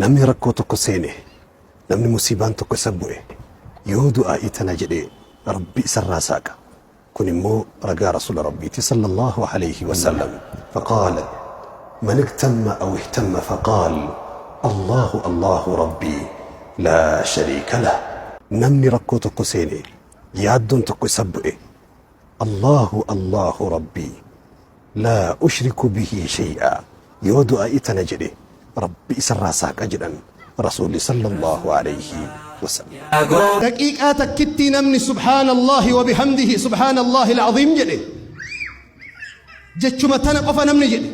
Namni rakkoo tokko seene, namni musiibaan tokko isa bu'e, yoo du'aa'ii tana jedhe Rabbi isarraa saaqa. Kun immoo ragaa Rasuula Rabbiiti sallallahu alayhi wa sallam. Faqaala man igtamma aw ihtamma faqaal Allahu Allahu Rabbii laa shariika lah. Namni rakkoo tokko seene, yaaddoon tokko isa bu'e, Allahu Allahu Rabbii laa ushriku bihi shay'aa yoo du'aa'ii tana jedhe Rabbi isarraa saaqa jedhan Rasuulli sallallahu alayhi wasallam. Daqiiqaa takkittii namni subhaanallaahi wa bihamdihi subhaanallaahi al'aziim jedhe jechuma tana qofa namni jedhe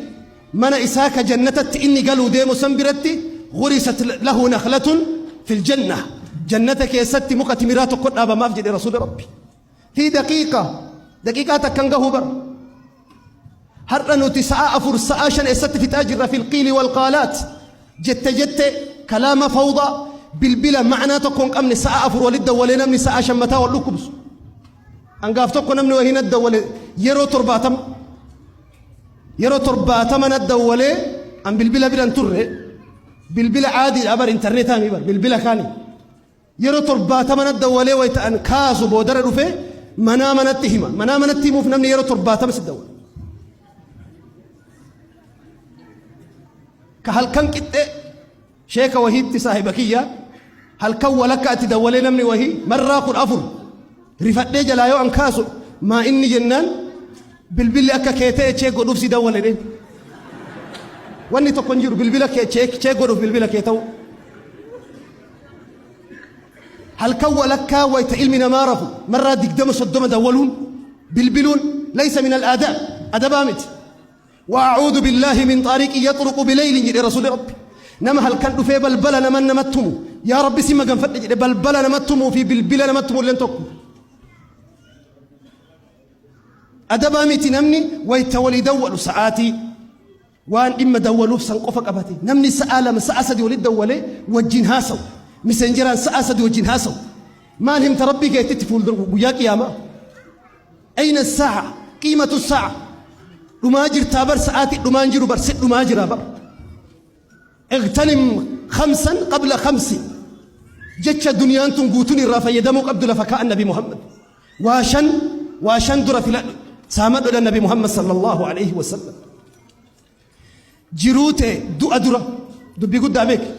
mana isaa ka jannatatti inni galuu deemu san biratti gurisat lahu nakhlatun fil janna jannata keessatti muka timiraa tokko dhaabamaaf jedhe rasuuli rabbi Fi daqiiqa, daqiiqaa takka hin gahu bar. Har'a nuti sa'a 4, sa'a 5 eessatti fixaa jirra fil qiili wal qaalaat. Jette jette kalaama fawdaa bilbila ma'anaa tokko hin qabne sa'a 4 walitti dawwalee namni sa'a 5 mataa wal dhukkubsu. Hangaaf tokko namni wahii na dawwale yeroo 70. Yeroo 70 na dawwalee an bilbila bira hin turre. Bilbila caadiidha bar intarneetaa mi bar bilbila kaani. Yeroo 70 na dawwalee wayita an kaasu boodara dhufee manaa manatti hima. Manaa manatti himuuf namni yeroo 70 si dawwala. Ka halkan qixxee sheeka wahiitti saahiba kiyya halkan walakka atti dawwalee namni wahii marraa 14 rifadhee jalaa yoo an kaasu maa inni jennaan bilbilli akka kee ta'e cheek godhuuf si dawwale dheen. Wanni tokko hin jiru bilbila kee cheek godhuuf bilbila kee ta'u. Halkan walakkaa wayta ilmi namaa rafu marraa 20 30 dawwaluun bilbiluun laysa min al-aadaab adabaa miti. Wa'auudhu billaahi min xaariqi yaxruqu bileylin jedhe rasuulli rabbi. Nama halkan dhufee balbala nama namatti tumu yaa rabbi si maganfadhe jedhe balbala namatti tumuu fi bilbila namatti tumu illeen tokko. Adabaa miti namni wayta walii dawwalu sa'aatii Waan dhimma dawwaluuf san qofa qabate. Namni sa'aa 2, sa'aa 3 walitti dawwalee wajjin haasawu. Miseenjeraan sa'aa 3 wajjin haasawu. Maal himta Rabbii keetitti fuuldura guyyaa qiyaamaa? Ayna saa'a? Qiimatu saa'a? Dhumaa jirtaa bar sa'aatii dhumaan jiru bar si dhumaa jira bar. Igtanim khamsan qabla khamsi. Jecha duniyaan tun guutuun irraa fayyadamuu qabdu lafa kaa'an Nabi Muhammad. Waa shan waa shan dura filadhu saamadhu jedhan Nabi Muhammad sallallahu alaihi wasallam. Jiruu tee du'a dura dubbii guddaa beeki.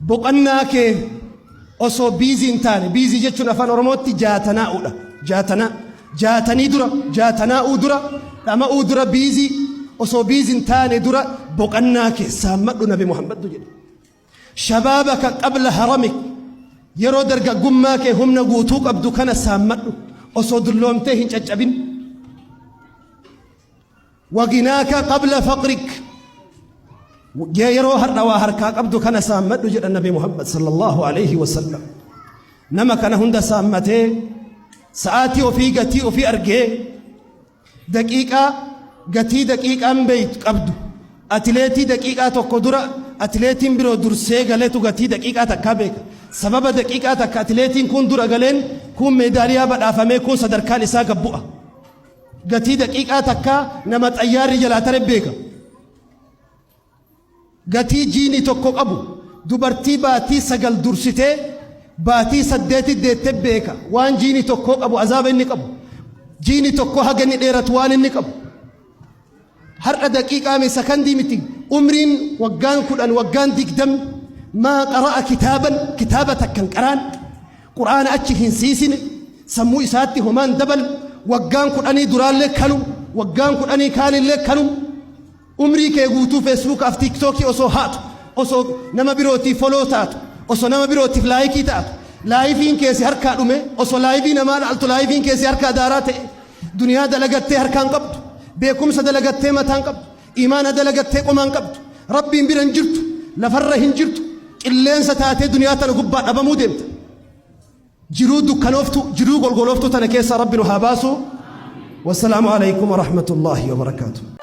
Boqannaa kee osoo biizii hin taane biizii jechuun afaan Oromootti jaatanaa'uudha. Jaatanaa jaatanii dura jaatanaa'uu dura dhama'uu dura biizii osoo biizii hin taane dura boqannaa kee saammadhu Nabi Muhammad jedhe. Shabaabaka qabla haramik Yeroo dargaggummaa kee humna guutuu qabdu kana saammadhu osoo dulloomtee hin caccabin. Waginaaka qabla faqrik Yeroo har'a waa harkaa qabdu kana saammadhu jedha Nabi Muhammad sallallahu alaihi wasallam. Nama kana hunda saammatee sa'aatii ofii gatii ofii argee Daqiiqaa gatii daqiiqaan beeytu qabdu. Atileetii daqiiqaa tokko dura atileetiin biroo dursee galetu gatii daqiiqaa takkaa beeka. Sababa daqiiqaa takka atileetiin kuun dura galeen kuun meedaaliyaa badhaafamee kuun sadarkaan isaa gad bu'a. Gatii daqiiqaa takkaa nama xayyaarri jalaa tare beeka. Gatii jiini tokko qabu dubartii baatii 9 dursitee baatii saddeeti deette beeka waan jiini tokkoo qabu azaaba inni qabu jiini tokkoo haga inni dheeratu waan inni qabu har'a daqiiqaa mi sakandii miti umriin waggaan 10 waggaan 20 maa qara'a kitaaban kitaaba takkan qaraan qur'aana achi hin siisine sammuu isaatti homaan dabal waggaan kudhanii duraallee kanum waggaan kudhanii kaanillee kanum Umrii kee guutuu Facebookaaf TikTokii osoo haatu, osoo nama birootiif follow taatu, osoo nama birootiif laayikii taatu, laayifiin kee si harkaa dhume, osoo laayivii namaa laaltu laayifiin kee si harkaa daaraa ta'e, duniyaa dalagattee harkaa hin qabdu, beekumsa dalagattee mataa hin qabdu, imaana dalagattee qomaa hin qabdu, Rabbiin bira hin jirtu, lafarra hin jirtu, qilleensa taatee duniyaa tana gubbaa dhabamuu deemta. Jiruu dukkanooftuu, jiruu golgolooftuu tana keessaa Rabbi nu haa baasu. Wassalaamu alaikum warahmatullaahi wabarakaatuh.